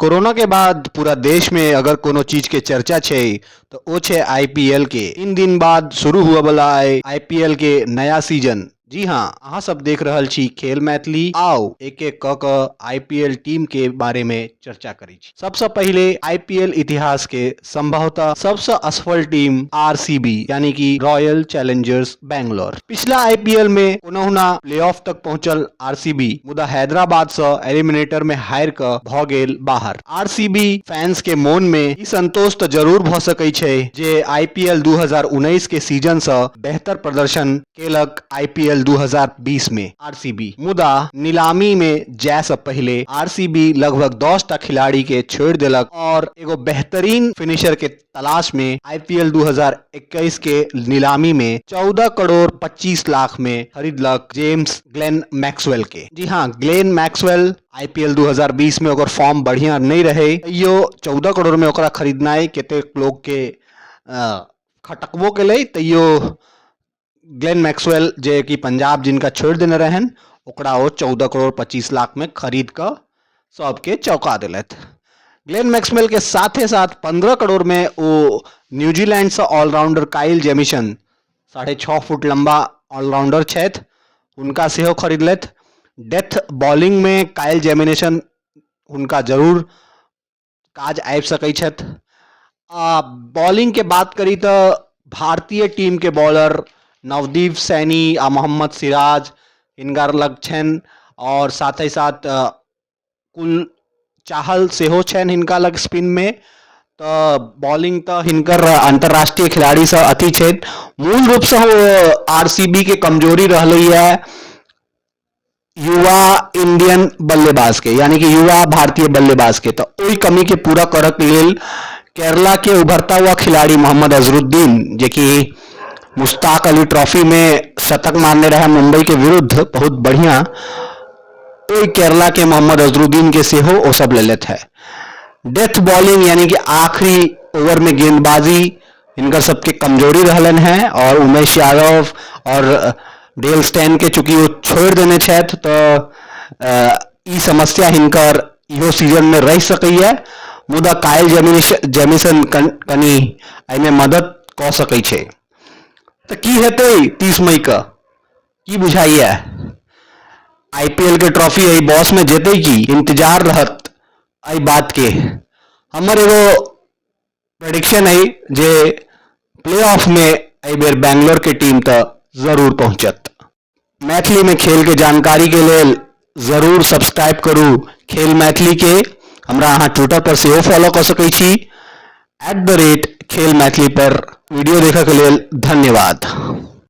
Corona के बाद पूरा देश में अगर कोनो चीज के चर्चा छै तऽ ओ छै आईपीएल के। 3 दिन बाद शुरू हुए वाला है आईपीएल के नया सीजन। जी हाँ, अहाँ सब देख रहल छी खेल मैथिली। आउ, एक एक कऽ कऽ आईपीएल टीम के बारे में चर्चा करै छी। सबसँ पहिले आईपीएल इतिहास के संभवतः सबसँ असफल टीम आरसीबी, यानी कि रॉयल चैलेंजर्स बैंगलोर। पिछला आईपीएल में कोनहुना प्लेऑफ तक पहुंचल आरसीबी, मुदा हैदराबाद से एलिमिनेटर में हारि कऽ भऽ गेल बाहर। आरसीबी फैंस के मोन में ई संतोष तऽ जरूर भऽ सकै छै जे आईपीएल 2019 के सीजन से बेहतर प्रदर्शन केलक आईपीएल 2020 में आरसीबी। मुदा नीलामी में जाय से पहिले आरसीबी लगभग 10 टा खिलाड़ी के छोड़ि देलक और एगो बेहतरीन फिनिशर के तलाश में आईपीएल 2021 के नीलामी में 14 करोड़ 25 लाख में खरीदलक जेम्स ग्लेन मैक्सवेल के। जी हाँ, ग्लेन मैक्सवेल, आईपीएल 2020 में ओकर फॉर्म बढ़िया नहीं रहे, तैयो 14 करोड़ में ओकरा खरीदनाइ कतेक लोग के खटकबो केलै। तैयो ग्लेन मैक्सवेल, जे कि पंजाब जिनका छोड़ि देने रहनि, ओकरा ओ 14 करोड़ 25 लाख में खरीद कऽ सबके चौंका देलथि। ग्लेन मैक्सवेल के साथे साथ 15 करोड़ में ओ न्यूजीलैंड से ऑलराउंडर काइल जेमिसन, 6.5 फुट लंबा ऑलराउंडर छथि, हुनका सेहो खरीदलथि। डेथ बॉलिंग में काइल जेमिनेशन हुनका जरूर काज आबि सकै छथि। आ बॉलिंग के बात करी तऽ भारतीय टीम के बॉलर नवदीप सैनी आ मोहम्मद सिराज हिनकर लग छनि और साथ ही साथ कुल चाहल सेहो छनि हिनका लग स्पिनमे। तऽ बॉलिंग तऽ हिनकर अंतर्राष्ट्रीय खिलाड़ी से अथी छथि। मूल रूपसँ आरसीबी के कमजोरी रहलैए युवा इंडियन बल्लेबाज के, यानी कि युवा भारतीय बल्लेबाज के। तऽ ओहि कमी के पूरा करऽ के लेल केरला के उभरता हुआ खिलाड़ी मोहम्मद अजहरुद्दीन, जे कि मुश्ताक अली ट्रॉफी में शतक मारने रहे मुंबई के विरुद्ध बहुत बढ़िया, ओहि केरला के मोहम्मद अजहरुद्दीन के सेहो ओ सब लेलथि है। डेथ बॉलिंग, यानी कि आखिरी ओवर में गेंदबाजी, हिनकर सबके कमजोरी रहलनि हैं और उमेश यादव और डेल स्टेन के चूंकि ओ छोड़ि देने छथि, तऽ ई समस्या हिनकर इहो सीजन में रहि सकैए। मुदा काइल जेमिसन कनि एहिमे मदद कऽ सकै छै। तऽ की हेतै 30 मई के? की बुझाइए, आईपीएल के ट्रॉफी एहि बॉस में जेतै की? इंतजार रहत एहि बात के। हमर एगो प्रेडिक्शन है जे प्ले ऑफ में एहि बेर बैंगलोर के टीम तऽ जरूर पहुंचत। मैथिली में खेल के जानकारी के लेल जरूर सब्सक्राइब करू खेल मैथिली के। हमरा अहाँ ट्विटर पर सेहो फॉलो कऽ सकै छी @खेलमैथिली पर। वीडियो देखऽ के लेल धन्यवाद।